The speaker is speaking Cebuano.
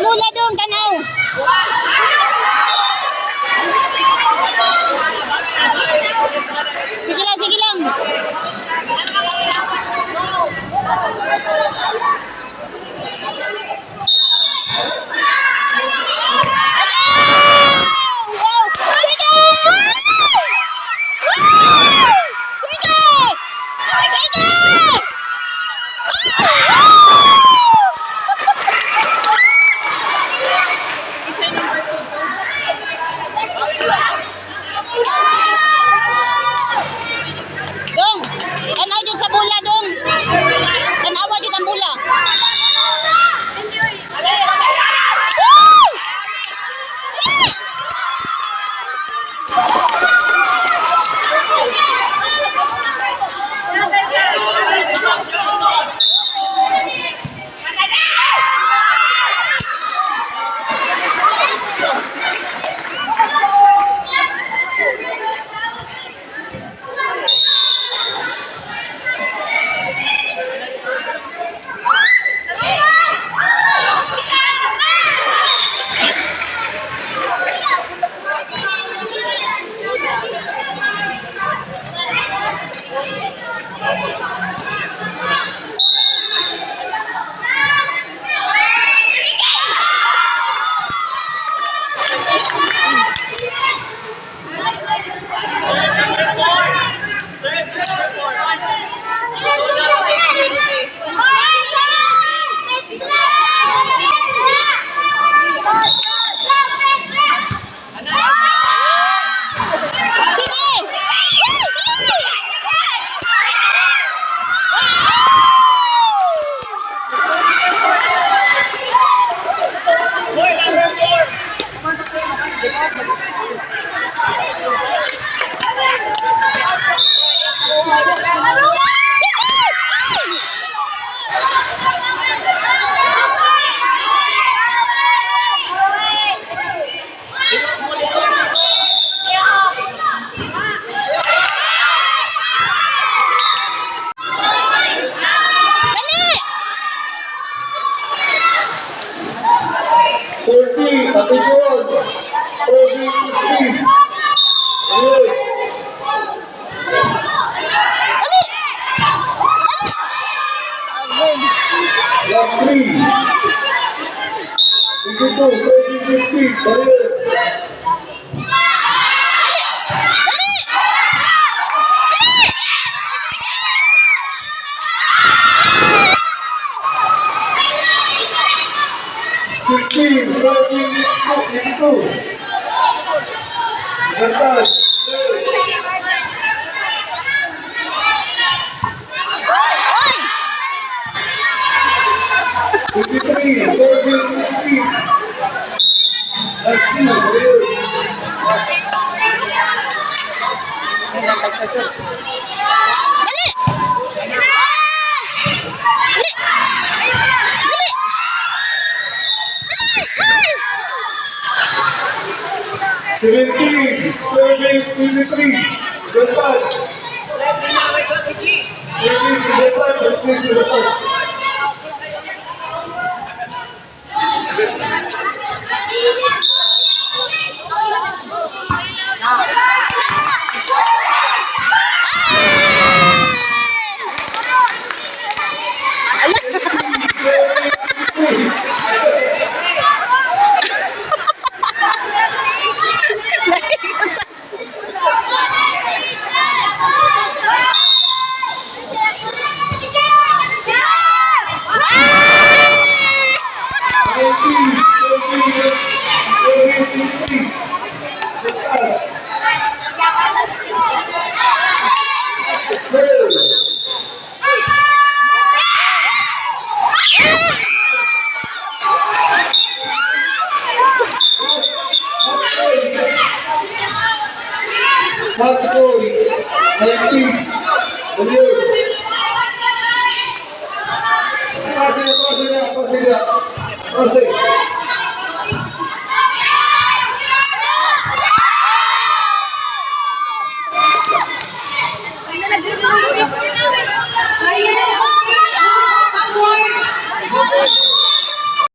Bola dong, tanaw. Sige lang, sige lang. Wow! Sige! Woo! Sige! Sige! Dong, tanaw dyan sa bola, dong. Tanawa dyan ang bola. Woo! Sige! Woo! Dali! Sige! Ay! Dali! 30, Capricorn. 30, 50. Ayun. Dali! Dali! Agay. Last 3. 22, 30, 50. Ayun. Dali! 16, 30, 52. Libertad. Oy! 23, 30, 16. Last 2. Ayun. Dali! Dali! Dali! Dali! Ay! 17, 7, 23. Libertad. Service, Libertad. Service, Libertad. 19, 17, 23. Libertad. Match score, 19. Ayun. Pase, pase na, pase na. Pase.